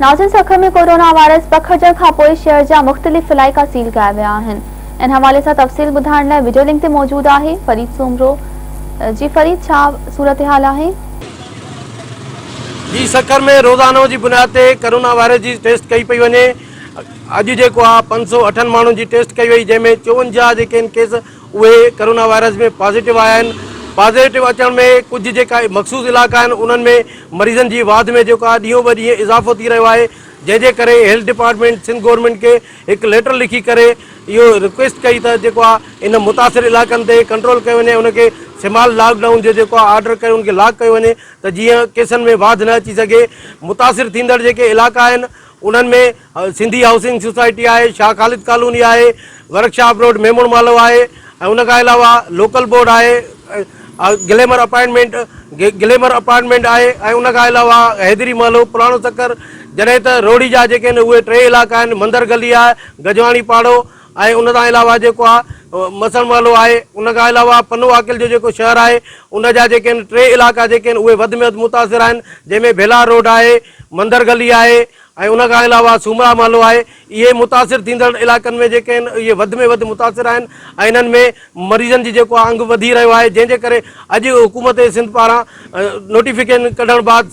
ناظرين Sukkur ۾ corona virus پکڙجڻ کانپوء شهر جا مختلف علائقا سيل ڪيا ويا آهن ان حوالي سان تفصيل ٻڌائڻ لاء وڊيو لنڪ تي موجود آهي فريد سومرو جي فريد ڇا صورتحال آهي. جي سکر ۾ روزانو جي بنياد تي ڪرونا وائرس جي ٽيسٽ ڪئي پئي وڃي اڄ جيڪو آهي 508 ماڻهن جي ٽيسٽ ڪئي وئي جنهن ۾ 54 جيڪي آهن ڪيس اهي ڪرونا وائرس ۾ پازيٽو آيا آهن، پازيٽو اچڻ ۾ ڪجهه جيڪا مخصوص علائقا آهن انهن ۾ مريضن جي واڌ ۾ جيڪو آهي ڏينهون به ڏينهن اضافو ٿي رهيو آهي جنهن جي ڪري هيلٿ ڊپارٽمينٽ سنڌ گورنمينٽ کي هڪ ليٽر لکي ڪري اهو رڪويسٽ ڪئي ته جيڪو آهي ان متاثر علائقن تي ڪنٽرول ڪيو وڃي ان کي سمال لاڪ ڊائون جو جيڪو آهي آرڊر ڪري ان کي لاڪ ڪيو وڃي ته جيئن ڪيسن ۾ واڌ نه اچي سگهي متاثر ٿيندڙ جيڪي علائقا آهن انهن ۾ سنڌي هائوسنگ سوسائٽي آهي، شاهه خالد ڪالوني آهي، ورڪشاپ روڊ ميمڻ محلو آهي ۽ ان کان علاوه لوڪل بورڊ آهي، گليمر اپائنٽمينٽ گليمر اپارٽمينٽ آهي ۽ ان کان علاوه حيدري محلو پراڻو سکر جڏهن ته روهڙي جا جيڪي آهن اهي ٽي علائقا آهن مندر گلي آهي، گجواڻي پاڙو ۽ ان کان علاوه جيڪو آهي مسڻ محلو آهي ان کان علاوه پنو عاقل جو جيڪو شهر آهي ان جا جيڪي آهن ٽي علائقا جيڪي آهن اهي وڌ ۾ وڌ متاثر آهن جنهن ۾ ڀيلار روڊ آهي، مندر گلي آهي ۽ ان کان علاوه سومرا محلو آهي اهي متاثر ٿيندڙ علائقن ۾ جيڪي آهن اهي وڌ ۾ وڌ متاثر آهن ۽ انهن ۾ مريضن جي جيڪو انگ وڌي رهيو آهي جنهن جي ڪري اڄ حڪومت سنڌ پاران نوٽيفڪيشن ڪڍڻ بعد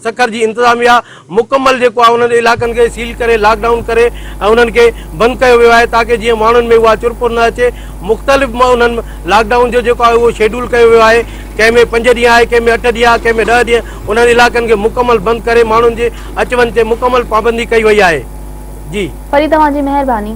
سکر جي انتظاميا مڪمل جيڪو آهي انهن علائقن کي سيل ڪري لاڪ ڊائون ڪري ۽ انهن کي بند ڪيو ويو آهي تاڪه جيئن ماڻهن ۾ اها چرپر نه اچي مختلف انهن لاڪ ڊائون جو جيڪو آهي اهو شيڊول ڪيو ويو آهي ڪنهن ۾ پنج ڏينهن آهي ڪنهن ۾ اٺ ڏينهن آهي ڪنهن ۾ 10 ڏينهن انهن علائقن کي مڪمل بند ڪري ماڻهن جي اچ وڃ تي مڪمل پابندي ڪئي وئي آهي جي. فريد اوهان جي مهرباني.